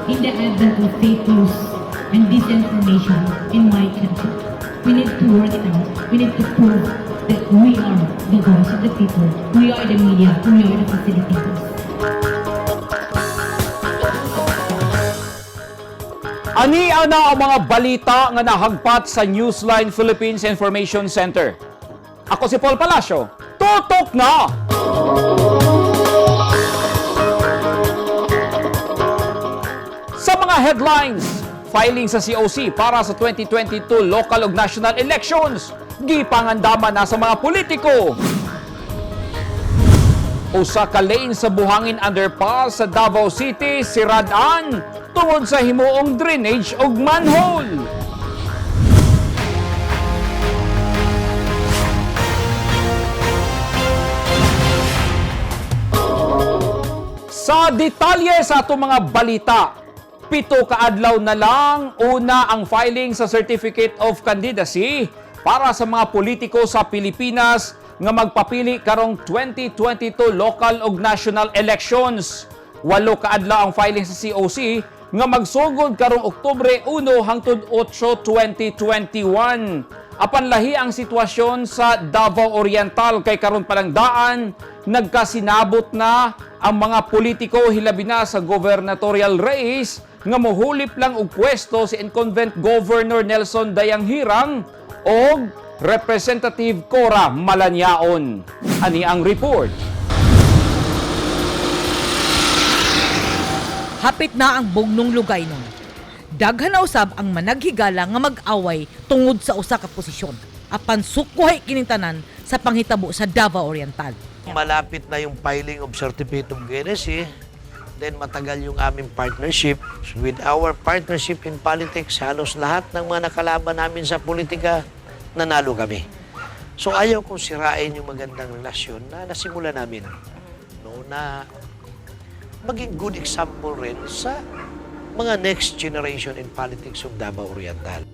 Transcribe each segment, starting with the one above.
In the advent of fake news and disinformation in my country, we need to work it out. We need to prove that we are the voice of the people. We are the media. We are the facilitators. Ani ana ang mga balita nga nahagpat sa Newsline Philippines Information Center. Ako si Paul Palacio. Tutok na! Sa mga headlines, filing sa COC para sa 2022 local ug national elections, gipangandaman na sa mga politiko. Usa ka lane sa Buhangin Underpass sa Davao City siradaan tungod sa himuong drainage ug manhole. Sa detalye sa atong mga balita, 7 ka adlaw na lang una ang filing sa Certificate of Candidacy para sa mga politiko sa Pilipinas nga magpapili karong 2022 local ug national elections. 8 ka adlaw ang filing sa COC nga magsugod karong Oktubre 1 hangtod 8, 2021. Apan lahi ang sitwasyon sa Davao Oriental kay karon pa lang daan nagkasinabot na ang mga politiko hilabi na sa gubernatorial race nga mohulip lang og pwesto si incumbent Governor Nelson Dayanghirang og Representative Cora Malanyaon. Ani ang report. Hapit na ang bugnong lugay nun. Daghan na usab ang managhigala nga mag-away tungod sa usa ka posisyon. Apan sukwahi kining tanan sa panghitabo sa Davao Oriental. Malapit na yung filing of Certificate of Candidacy. Then matagal yung aming partnership. With our partnership in politics, halos lahat ng mga nakalaban namin sa politika, nanalo kami. So ayaw kong sirain yung magandang relasyon na nasimula namin. No, na maging good example rin sa mga next generation in politics of Davao Oriental.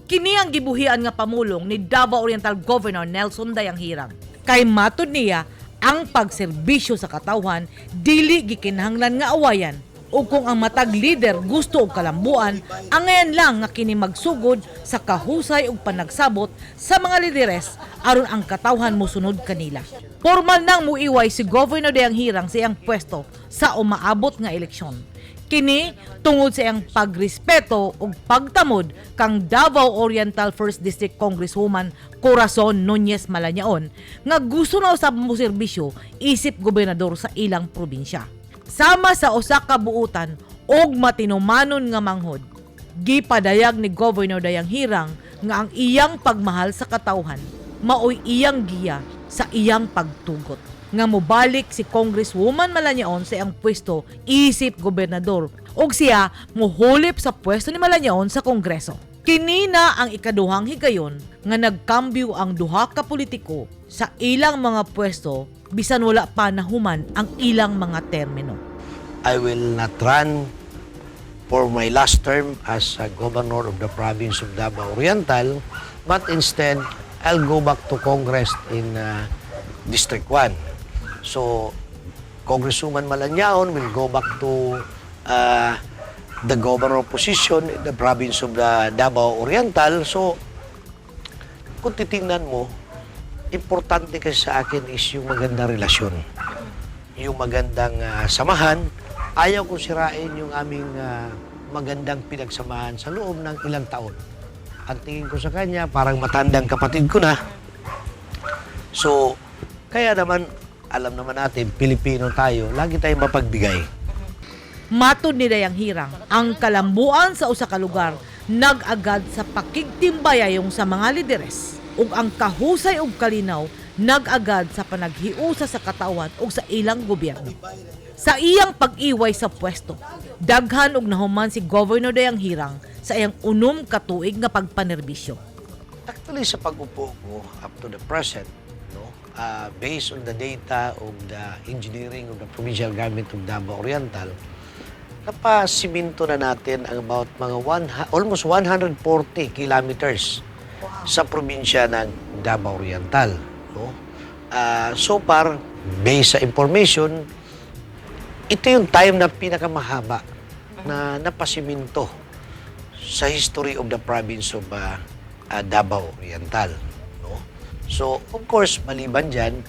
Kini ang gibuhian nga pamulong ni Davao Oriental Governor Nelson Dayanghirang. Kay matud niya, ang pagserbisyo sa katawhan dili gikinahanglan nga awayan o kung ang matag leader gusto og kalambuan, angayan lang nga kini magsugod sa kahusay ug panagsabot sa mga lideres aron ang katawhan mosunod kanila. Formal nang muiway si Governor Dayanghirang sa iyang pwesto sa umaabot nga eleksyon. Kini tungod sa iyang pagrespeto ug pagtamod kang Davao Oriental 1st District Congresswoman Corazon Nuñez Malanyaon nga gusto na usab mo serbisyo isip gobernador sa ilang probinsya. Sama sa usa ka buutan og matinumanon nga manghod, gipadayag ni Governor Dayanghirang nga ang iyang pagmahal sa katawhan maoy iyang giya sa iyang pagtugot nga mobalik si Congresswoman Malanyaon sa iyang pwesto isip gobernador ug siya mohulip sa pwesto ni Malanyaon sa Kongreso. Kini na ang ikaduhang higayon nga nagkambyo ang duha ka politiko sa ilang mga pwesto bisan wala pa nahuman ang ilang mga termino. I will not run for my last term as a governor of the province of Davao Oriental, but instead, I'll go back to Congress in District 1. So, Congresswoman Malanyaon will go back to the governor position in the province of the Davao Oriental. So, kung titingnan mo, importante kasi sa akin is yung magandang relasyon, yung magandang samahan. Ayaw kong sirain yung aming magandang pinagsamahan sa loob ng ilang taon. Ang tingin ko sa kanya, parang matandang kapatid ko na. So, kaya naman, alam naman natin, Pilipino tayo, lagi tayong mapagbigay. Matod ni Dayanghirang, ang kalambuan sa usa ka lugar nag-agad sa pakigtimbayayong sa mga lideres ug ang kahusay ug kalinaw nag-agad sa panaghiusa sa katawan ug sa ilang gobyerno. Sa iyang pag-iway sa pwesto, daghan og nahuman si Governor Dayanghirang sa iyang 6 ka tuig nga pagpanerbisyo. Actually, sa pag-upo ko up to the present, no, based on the data of the engineering of the provincial government of Davao Oriental, napasiminto na natin ang about mga almost 140 kilometers sa probinsya ng Davao Oriental. No? So far, based sa information, ito yung time na pinakamahaba. Na napasiminto sa history of the province of Davao Oriental. No? So, of course, maliban dyan,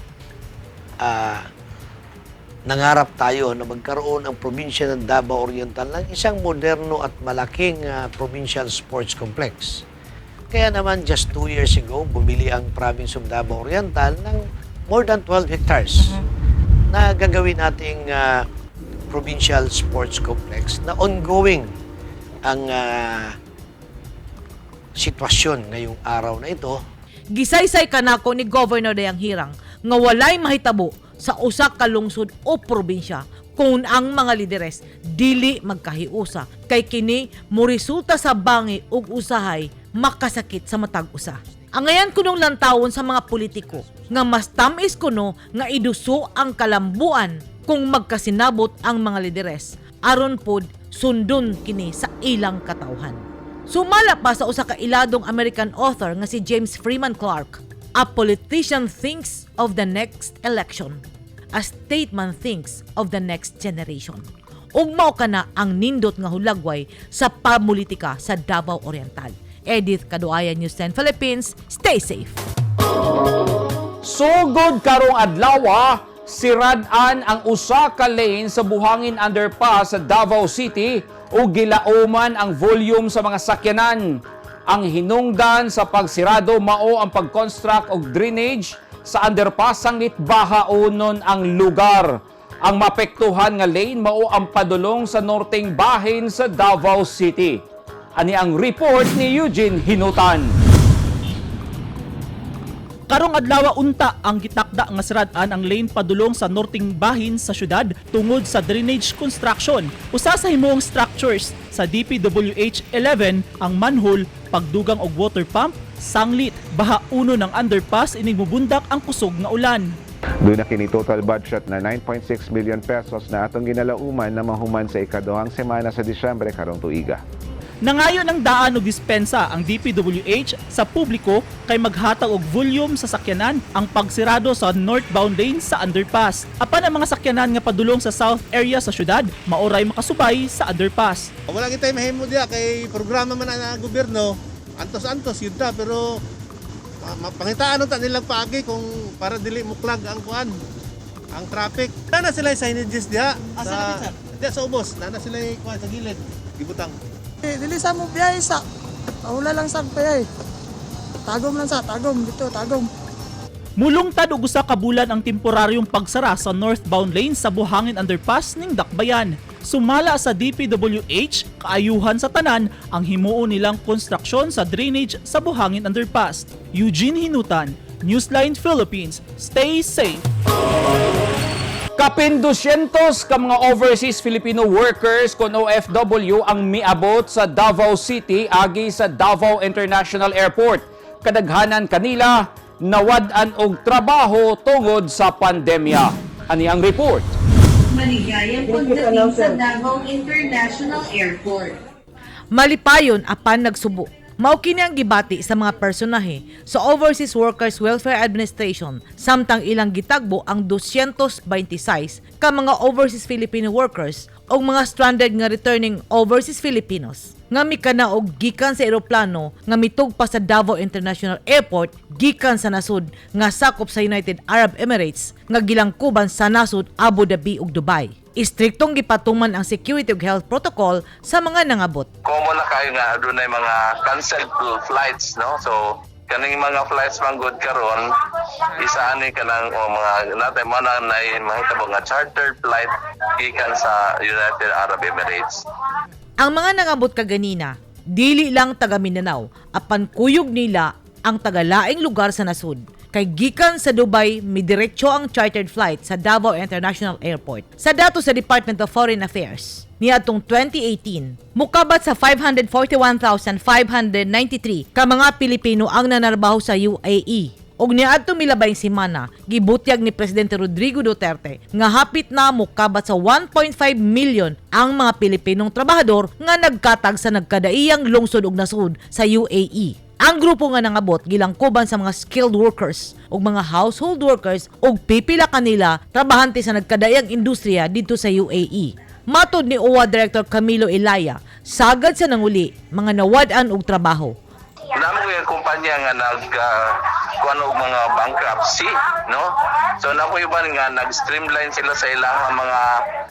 nangarap tayo na magkaroon ang probinsya ng Davao Oriental ng isang moderno at malaking provincial sports complex. Kaya naman, just 2 years ago, bumili ang province of Davao Oriental ng more than 12 hectares na gagawin nating provincial sports complex na ongoing ang sitwasyon ngayong araw na ito. Gisaysay kanako ni Governor Dayanghirang nga walay mahitabo sa usa ka lungsod o probinsya kung ang mga lideres dili magkahiusa kay kini moresulta sa bangi ug usahay makasakit sa matag usa. Angayan kunong lantawon sa mga politiko nga mas tamis kuno nga iduso ang kalambuan kung magkasinabot ang mga lideres aron pod sundon kini sa ilang katawhan. Sumala pa sa usa ka iladong American author nga si James Freeman Clarke, "A politician thinks of the next election. A statesman thinks of the next generation." Ug mao kana ang nindot nga hulagway sa pamulitika sa Davao Oriental. Edith Kaduaya, News 10 Philippines. Stay safe. Sugod karong adlaw, sirad-an ang usa ka lane sa Buhangin Underpass sa Davao City ug gilauman ang volume sa mga sakyanan. Ang hinungdan sa pagsirado mao ang pag-construct og drainage sa underpass sanglit bahaonon ang lugar. Ang mapektuhan nga lane mao ang padulong sa norteng bahin sa Davao City. Ani ang report ni Eugene Hinutan. Karong adlaw unta ang gitakda nga sirad-an ang lane padulong sa norteng bahin sa syudad tungod sa drainage construction. Usa sa himuong structures sa DPWH 11 ang manhole pagdugang og water pump sanglit bahaunon ang underpass inig mubundak ang kusog nga ulan. Duna kini total budget na 9.6 million pesos na atong ginalauman na mahuman sa ikaduhang semana sa Disyembre karong tuiga. Nangayo ng daan og dispensa ang DPWH sa publiko kay maghatag og volume sa sakyanan ang pagsirado sa northbound lane sa underpass. Apan ang mga sakyanan nga padulong sa south area sa syudad maoray makasubay sa underpass. Wala kitay mahimo diya kay programa man na gobyerno. Antos-antos yun ta, pero pangitaan ta nilang paagi kung para dili muklag ang kuan, ang traffic. Nana sila signages diha sa diha sa ubos, nana sila kuan sa gilid gibutang. Eh, dili sa mo biyahe sa. Paula lang sa biyahe. Tagom lang sa, tagom dito, tagom. Mulungtad og usa ka bulan ang temporaryong pagsara sa northbound lane sa Buhangin Underpass ning Dakbayan. Sumala sa DPWH, kaayuhan sa tanan ang himuon nilang konstruksyon sa drainage sa Buhangin Underpass. Eugene Hinutan, Newsline Philippines. Stay safe. Kapin 200 ka mga overseas Filipino workers kon OFW ang miabot sa Davao City agi sa Davao International Airport. Kadaghanan kanila nawad-an og trabaho tungod sa pandemya. Ani ang report. Maligayang pagdating sa Davao International Airport. Malipayon apan nagsubo. Mao kini ang gibati sa mga personahe sa Overseas Workers Welfare Administration samtang ilang gitagbo ang 226 ka mga overseas Filipino workers o mga stranded nga returning overseas Filipinos nga mikanaog gikan sa eroplano nga mitugpa sa Davao International Airport gikan sa nasud nga sakop sa United Arab Emirates nga gilangkuban sa nasud Abu Dhabi ug Dubai. Istriktong gipatuman ang security ug health protocol sa mga nangabot. Common na kayo nga adunay mga canceled flights, no? So kaning mga flights man gud karon, isa ani kanang o mga natay mo na nay mahitabo nga chartered flight gikan sa United Arab Emirates. Ang mga nangabot kaganina, dili lang taga Mindanao, apan kuyog nila ang tagalaing lugar sa nasud. Kay gikan sa Dubai, midiretso ang chartered flight sa Davao International Airport. Sa dato sa Department of Foreign Affairs, niadtong 2018, mukabat sa 541,593 ka mga Pilipino ang nanarbaho sa UAE. Og niadto milabayng semana, gibutyag ni Presidente Rodrigo Duterte nga hapit na mokabat sa 1.5 million ang mga Pilipinong trabahador nga nagkatag sa nagkadaiyang lungsod ug nasud sa UAE. Ang grupo nga nangabot gilangkuban sa mga skilled workers ug mga household workers ug pipila kanila trabahante sa nagkadaiyang industriya didto sa UAE. Matod ni OWWA Director Camilo Ilaya, sagad sa nanguli mga nawad-an og trabaho. Namo yung kumpanya nga nag kuan og mga bankruptcy, no? So namo iban nga nag-streamline sila sa ilahang mga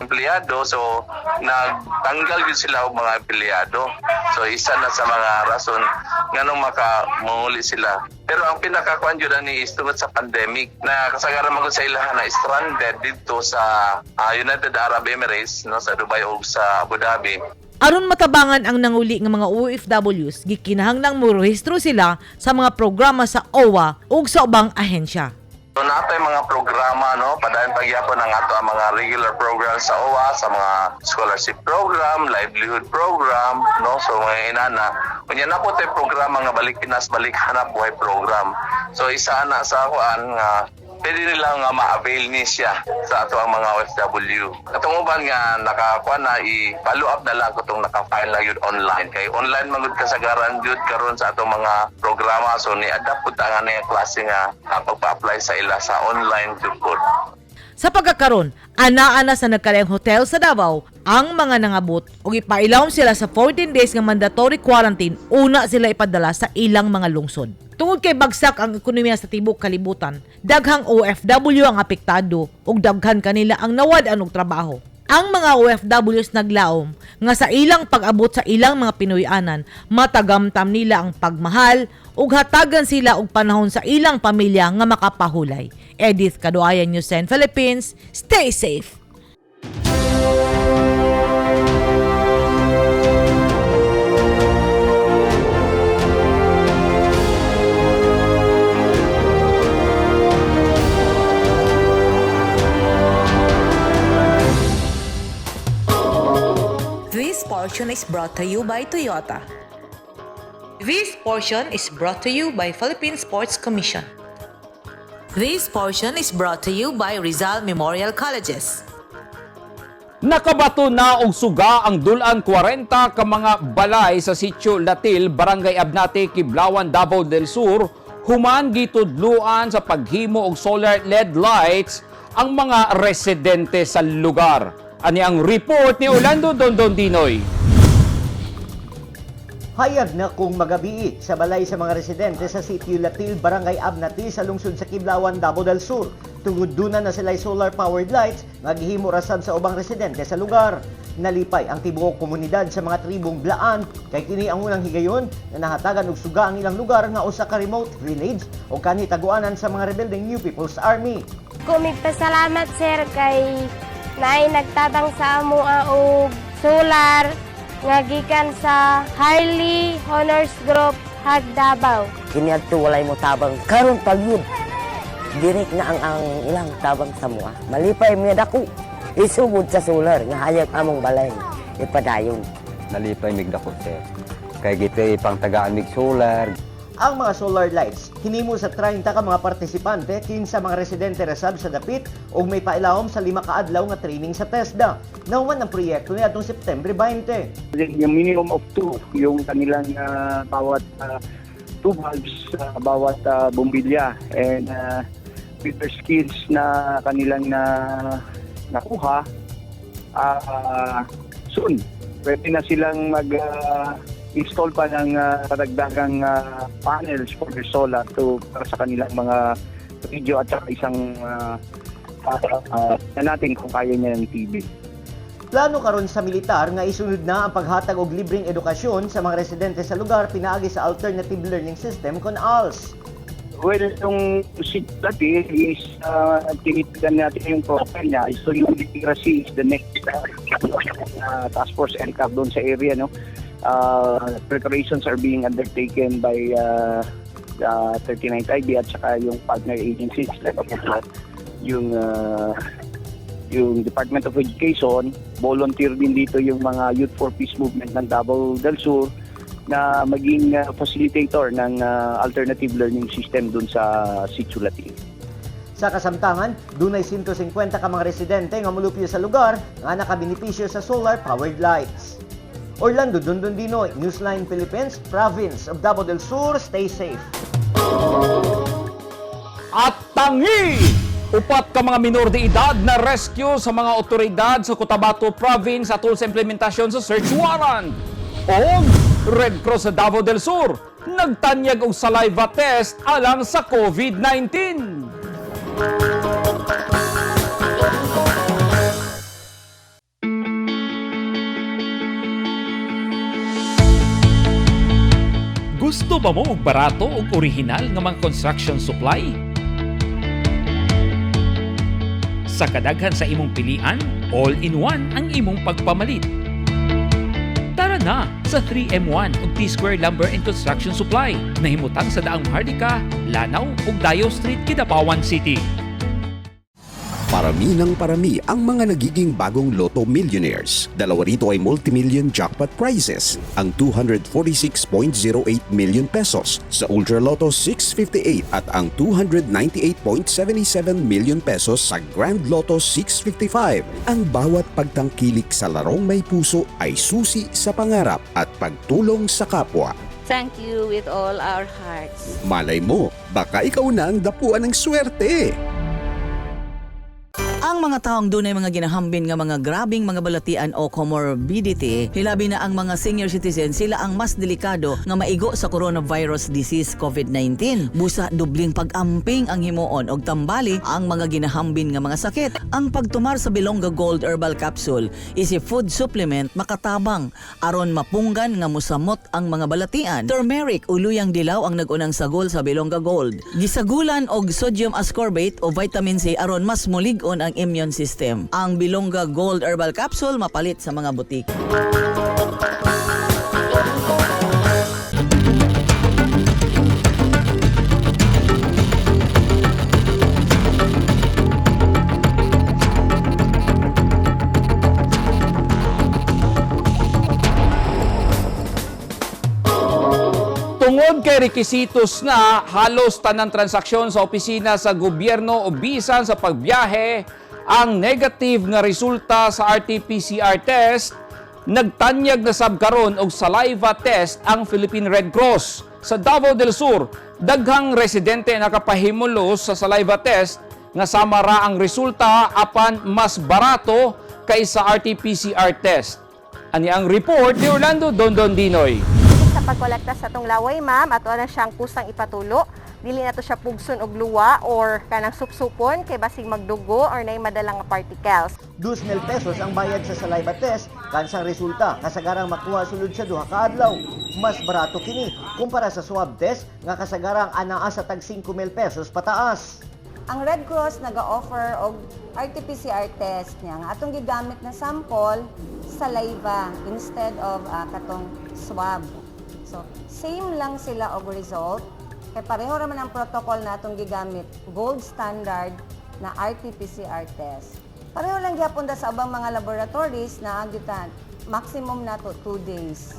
empleyado, so nagtanggal gyud sila og mga empleyado. So isa na sa mga rason nganong maka manguli sila. Pero ang pinakakuan jud ani is tungod sa pandemic na kasagaran man gud sa ilaha na stranded didto sa United Arab Emirates, no, sa Dubai ug sa Abu Dhabi. Aron matabangan ang nanguli nga mga OFWs, gikinahanglang morehistro sila sa mga programa sa OWWA ug sa ubang ahensya. So natay mga programa, no, padayon pagyapon ang ato ang mga regular program sa OWWA, sa mga scholarship program, livelihood program, no, so mga inana. Unya na po tay programa nga Balik Pinas Balik Hanap Buhay program. So isa na sa kuan nga pwede nila nga ma-avail ni siya sa ato ang mga OFW. Atong uban nga nakakuan na, i-follow up na lang kung naka-file na yun online. Kay online man gud kasagaran jud karon sa atong mga programa, so ni-adapt pud ta nga niya klase nga pagpa-apply sa ila sa online jud pod. Sa pagkakaron, ana-ana sa nagkalaing hotel sa Davao ang mga nangabot ug ipailawom sila sa 14 days nga mandatory quarantine una sila ipadala sa ilang mga lungsod. Tungod kay bagsak ang ekonomiya sa tibuok kalibutan, daghang OFW ang apektado ug daghan kanila ang nawad-an og trabaho. Ang mga OFWs naglaom nga sa ilang pag-abot sa ilang mga Pinoy-anan, matagamtam nila ang pagmahal ug hatagan sila og panahon sa ilang pamilya nga makapahulay. Edith Kaduayan, News 10 Philippines, stay safe. This portion is brought to you by Toyota. This portion is brought to you by Philippine Sports Commission. This portion is brought to you by Rizal Memorial Colleges. Nakabato na og suga ang dulan 40 ka mga balay sa Sitio Latil, Barangay Abnate, Kiblawan, Davao del Sur, human gitudluan sa paghimo og solar LED lights ang mga residente sa lugar. Ani ang report ni Orlando Dondon Dinoy. Hayag na kung magabii sa balay sa mga residente sa Sitio Latil, Barangay Abnati sa lungsod sa Kiblawan, Davao del Sur. Tungod duna na sila'y solar-powered lights nga gihimo rasab sa ubang residente sa lugar. Nalipay ang tibuok komunidad sa mga tribong Blaan kay kini ang unang higayon na nahatagan og suga ang ilang lugar nga usa ka remote village o kanhi taguanan sa mga rebeldeng New People's Army. Kumigpasalamat, sir, kay naay nagtabang sa amoa og solar nga gikan sa Harley Honors Group Hag Davao. Kiniadto walay mo tabang karon pagyud. Direk na ang ilang tabang sa mua. Malipay mi dako. Isugod sa solar nga hayag among balay ipadayon. Nalipay mig dako, sir. Kay gitay pangtagaan mig solar. Ang mga solar lights hinimo sa 30 ka mga partisipante, kinsa mga residente resab sa dapit ug may pailawom sa 5 ka adlaw nga training sa TESDA. Nahuman ang proyekto niadtong September 20. Yung minimum of two, yung kanilang bawat two bulbs, bawat bumbilya. And with their skills na kanilang na nakuha, soon, pwede na silang mag install pa ng karagdagang panels for their solar to para sa kanilang mga radio at saka isang na natin kung kaya niya ng TV. Plano karon sa militar nga isunod na ang paghatag og libreng edukasyon sa mga residente sa lugar pinaagi sa Alternative Learning System kon ALS. Well, yung si dati is tinitignan natin yung profile niya. So yung literacy is the next task force NCAP doon sa area, no? Preparations are being undertaken by the 39th IB at saka yung partner agencies like yung Department of Education. Volunteer din dito yung mga Youth for Peace Movement ng Davao del Sur na maging facilitator ng alternative learning system dun sa Sitio Latil. Sa kasamtangan, dunay 150 ka mga residente nga molupyo sa lugar nga nakabenepisyo sa solar-powered lights. Orlando Dondondino, Newsline Philippines, Province of Davao del Sur, stay safe. At tangi! Upat ka mga minor de edad na rescue sa mga otoridad sa Cotabato Province atol sa implementasyon sa search warrant. Og Red Cross sa Davao del Sur nagtanyag og saliva test alang sa COVID-19. Gusto ba mo og barato ug orihinal nga mga construction supply? Sa kadaghan sa imong pilian, all-in-one ang imong pagpamalit. Tara na sa 3M1 ug T-Square Lumber and Construction Supply nahimutang sa Daang Maharlika, Lanao ug Dayo Street, Kidapawan City. Parami ng parami ang mga nagiging bagong Lotto millionaires. Dalawa rito ay multimillion jackpot prizes, ang 246.08 million pesos sa Ultra Lotto 658 at ang 298.77 million pesos sa Grand Lotto 655. Ang bawat pagtangkilik sa larong may puso ay susi sa pangarap at pagtulong sa kapwa. Thank you with all our hearts. Malay mo, baka ikaw na ang dapuan ng swerte. Ang mga taong dunay mga ginahambin nga mga grabing mga balatian o comorbidity, hilabi na ang mga senior citizen, sila ang mas delikado nga maigo sa coronavirus disease COVID-19. Busa dubling pag-amping ang himuon og tambali ang mga ginahambin nga mga sakit. Ang pagtumar sa Bilongga Gold Herbal Capsule is a food supplement makatabang aron mapunggan nga musamot ang mga balatian. Turmeric o luyang dilaw ang nagunang sagol sa Bilongga Gold. Gisagulan og sodium ascorbate o vitamin C aron mas mulig-on ang immune system. Ang Bilongga Gold Herbal Capsule mapalit sa mga butik. Tungod kay rekisitos na halos tanang transaksyon sa opisina sa gobyerno o bisan sa pagbiyahe ang negative nga resulta sa RT-PCR test, nagtanyag na sab karon og saliva test ang Philippine Red Cross. Sa Davao del Sur, daghang residente nakapahimulos sa saliva test nga sama ra ang resulta apan mas barato kaysa RT-PCR test. Ani ang report ni Orlando Dondon Dinoy. Sa pagkolekta sa atong laway, ma'am, ato na siyang kusang ipatulo. Dili na to siya pugson og luwa or kanang supsupon kay basig magdugo or nay madala nga particles. 2,000 pesos ang bayad sa saliva test, kansang resulta kasagarang makuha sulod sa duha ka adlaw. Mas barato kini kumpara sa swab test nga kasagarang anaa sa tag 5,000 pesos pataas. Ang Red Cross naga-offer og RT-PCR test niya nga atong gigamit na sample saliva instead of katong swab. So same lang sila og result kay pareho ra man ang protocol na atong gigamit, gold standard na RT-PCR test. Pareho lang gyapon da sa ubang mga laboratories na agitan maximum nato 2 days.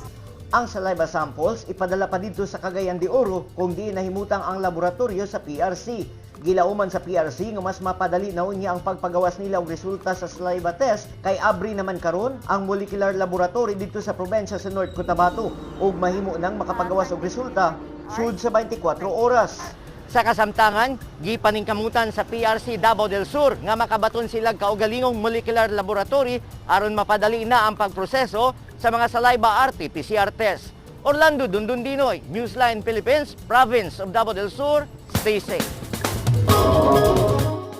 Ang saliva samples ipadala pa dito sa Cagayan de Oro kung di nahimutang ang laboratorio sa PRC. Gilauman sa PRC nga mas mapadali na unya ang pagpagawas nila og resulta sa saliva test kay abri naman karon ang molecular laboratory dito sa probensya sa North Cotabato ug mahimo nang makapagawas og resulta sud sa 24 oras. Sa kasamtangan, gipaningkamutan sa PRC Davao del Sur nga makabaton sila kaugalingong molecular laboratory aron mapadali na ang pagproseso sa mga saliva RT-PCR test. Orlando Dundundinoy, Newsline Philippines, Province of Davao del Sur. Stay safe.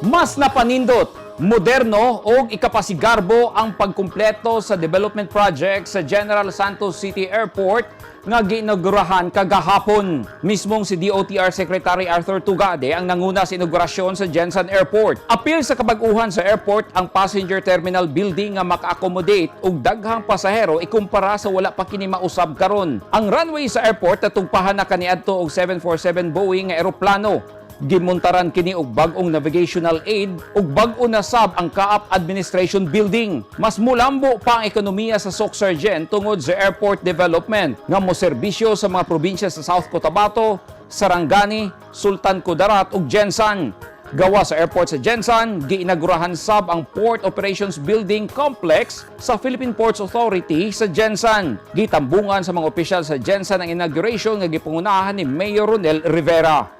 Mas napanindot, moderno o ikapasigarbo ang pagkumpleto sa development project sa General Santos City Airport nga giinaugurahan kagahapon. Mismong si DOTR Secretary Arthur Tugade ang nanguna sa inaugurasyon sa Gensan Airport. Apil sa kabag-uhan sa airport ang passenger terminal building nga maka-accommodate og daghang pasahero ikumpara sa wala pa kini mausab karon. Ang runway sa airport natugpahan na kaniadto og 747 Boeing nga eroplano. Gimuntaran kini og bag-ong navigational aid ug bag-o na sab ang CAAP Administration Building. Mas mulambo pa ang ekonomiya sa Soc-Sargen tungod sa airport development nga moserbisyo sa mga probinsya sa South Cotabato, Sarangani, Sultan Kudarat ug Gensan. Gawa sa airport sa Gensan, giinagurahan sab ang Port Operations Building Complex sa Philippine Ports Authority sa Gensan. Gitambungan sa mga opisyal sa Gensan ang inauguration nga gipangunahan ni Mayor Ronel Rivera.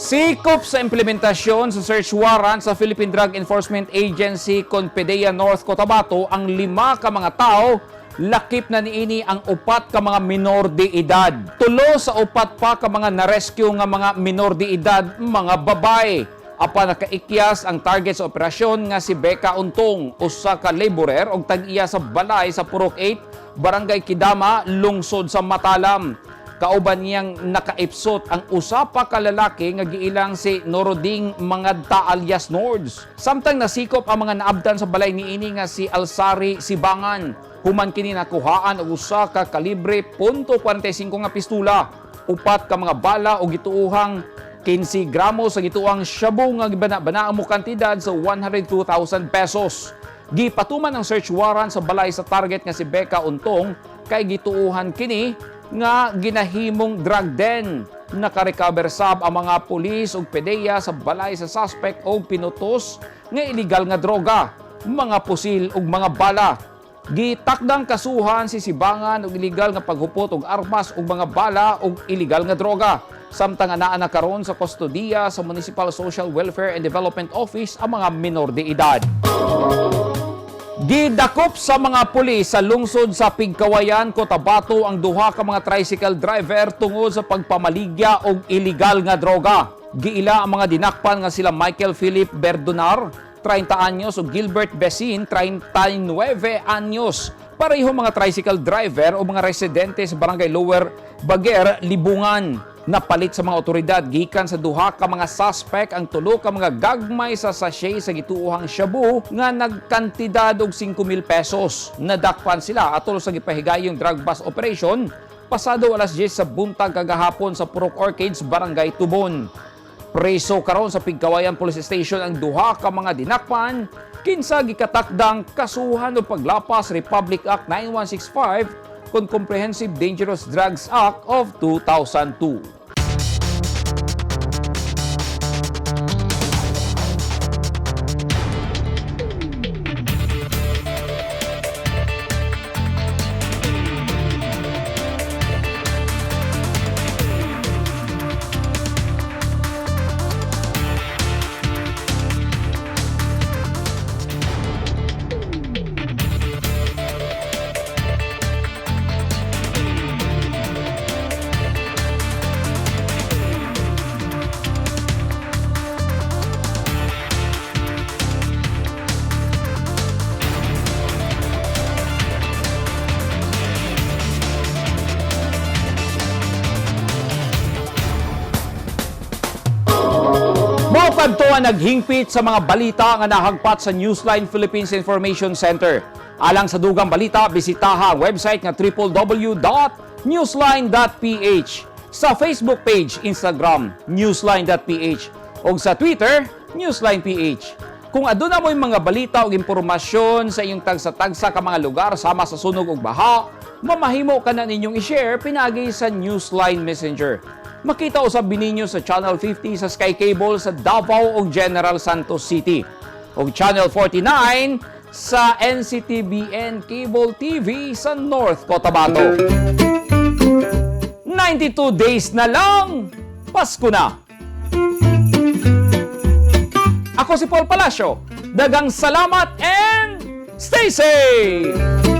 Sikop sa implementasyon sa search warrant sa Philippine Drug Enforcement Agency kon PDEA North Cotabato ang lima ka mga tao, lakip na niini ang upat ka mga minor de edad. Tulo sa upat pa ka mga na-rescue nga mga minor de edad, mga babae. Apan nakaikyas ang target sa operasyon nga si Becca Untong, usa ka laborer og tag-iya sa balay sa Purok 8, Barangay Kidama, lungsod sa Matalam. Kauban niyang nakaipsot ang usa pa ka lalaki nga giilang si Noroding Mangadta alias Nords. Samtang nasikop ang mga naabdan sa balay niini nga si Alsari Sibangan. Human kini nakuhaan og usa ka kalibre .45 nga pistula, upat ka mga bala og gituohang 15 gramos sa gituohang shabu nga gibana-banaan mo kantidad sa 102,000 pesos. Gipatuman ang search warrant sa balay sa target nga si Becca Untong kay gituohan kini nga ginahimong drug den. Nakarecover sab ang mga pulis ug PDEA sa balay sa suspect og pinutos nga illegal nga droga, mga pusil ug mga bala. Gitakdang kasuhan si Sibangan og illegal nga paghupot og armas ug mga bala ug illegal nga droga. Samtang anaa na karon sa kustodiya sa Municipal Social Welfare and Development Office ang mga minor de edad. Gidakop sa mga pulis sa lungsod sa Pigkawayan, Cotabato ang duha ka mga tricycle driver tungod sa pagpamaligya og illegal nga droga. Giila ang mga dinakpan nga sila Michael Philip Berdonar, 30 anyos, ug Gilbert Besin, 39 anyos. Pareho mga tricycle driver o mga residente sa Barangay Lower Baguer, Libungan. Napalit sa mga otoridad gikan sa duha ka mga suspect ang tulo ka mga gagmay sa sachet sa gituohang shabu nga nagkantidad og 5,000 pesos. Nadakpan sila atol sa gipahigayong drug bust operation pasado alas 10 sa buntag kagahapon sa Purok Orchids, Barangay Tubon. Preso karon sa Pigkawayan Police Station ang duha ka mga dinakpan kinsa gikatakdang kasuhan og paglapas Republic Act 9165 kon Comprehensive Dangerous Drugs Act of 2002. Mao kadto ang naghingpit sa mga balita nga nahagpat sa Newsline Philippines Information Center. Alang sa dugang balita, bisitaha ang website nga www.newsline.ph, sa Facebook page, Instagram, newsline.ph, o sa Twitter, newsline.ph. Kung aduna mo'y mga balita o impormasyon sa inyong tagsa-tagsa ka mga lugar sama sa sunog ug baha, mamahimo ka na ninyong i-share pinagi sa Newsline Messenger. Makita usab ninyo sa Channel 50 sa Sky Cable sa Davao ug General Santos City ug Channel 49 sa NCTBN Cable TV sa North Cotabato. 92 days na lang, Pasko na! Ako si Paul Palacio. Dagang salamat and stay safe!